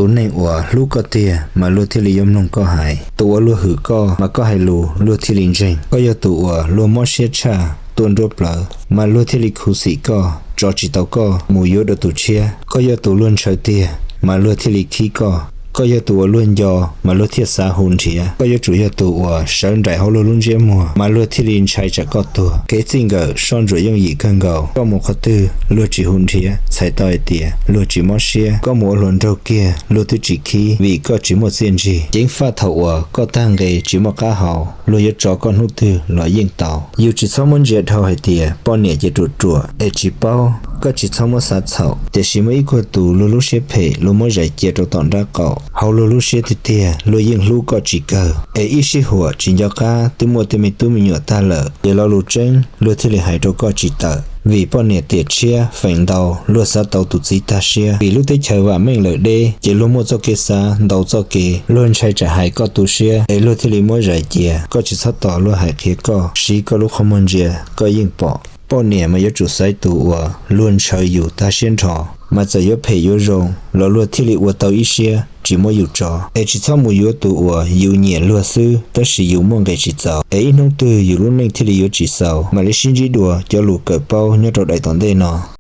Tus neeg uas hlub koj tiag mas luag thiaj li yuav mloog koj hais. Tus uas luag hwm koj mas koj hais lus luag thiaj li ntseeg. Koj yog tus uas luag mob siab tshaj tuaj nruab plawv mas luag thiaj li khuv xim koj, tso tsis tau koj mus yuav dua tus tshiab. Koj yog tus luag ntshaw tiag mas luag thiaj li khib koj. Koj yog tus uas luag nco mas luag thiaj xav hu nrhiav. Koj yuav tsum yog tus uas sawv nraim hauv luag lub ntsiab muag mas luag thiaj li ntshai tsam koj tuag. Kev txij nkawm soj ntsuam yooj yim kawg nkaus. Koj mus qhov twg luag tsis hu nrhiav, txhais tau hais tias luag tsis mob siab. Koj mus ua hluas nraug kiag luag twb tsis khib vim koj tsis muaj txiaj ntsig. Ceev faj thaum uas koj tag nqe tsis muaj qab hau, luag yuav tso koj hnub twg los yeej tau. Yus tsis txhob muab ntsia dhau hais tias poj niam ces ruam ruam es tsis paub, koj tsis txhob muab xav txhaum. Tiam sis muaj ib co tus luag lub siab phem luag muab zais cia rau tom nraub qaum. Hauv luag lub siab tiag tiag luag yeej hlub koj tsis kawg, es ib sij huam tsis nco qab twb muaj tej me tub me nyuam tag lawm, ces lo lus tseeb luag thiaj li hais rau koj tsis tawm. Vim poj niam tiam tshiab feem ntau luag xav tau tus txiv tag siab. Vim lub teb chaws vam meej lawm deb, ces luag muaj txoj kev xav ntau txoj kev. Luag ntshai tsam hais koj tu siab es luag thiaj li muab zais cia. Koj tsis txhob tos luag hais qhia koj, siv koj lub qhov muag ntsia koj yeej pom. Poj niam mas yuav tsum xaiv tus uas luag ntshaw yus tag siab nrho, mas txawm yuav phem yuav zoo los luag thiaj li ua tau ib siab tsis muab yus tso. Es tsis txhob mus yuav tus uas yus nyiam luag xwb tab sis yus muaj nqis tsis txaus, es ib hnub twg yus lub neej thiaj li yuav tsis xaus. Mam li sib ntsib dua cov lus kawm paub nyob rau daim tom ntej no.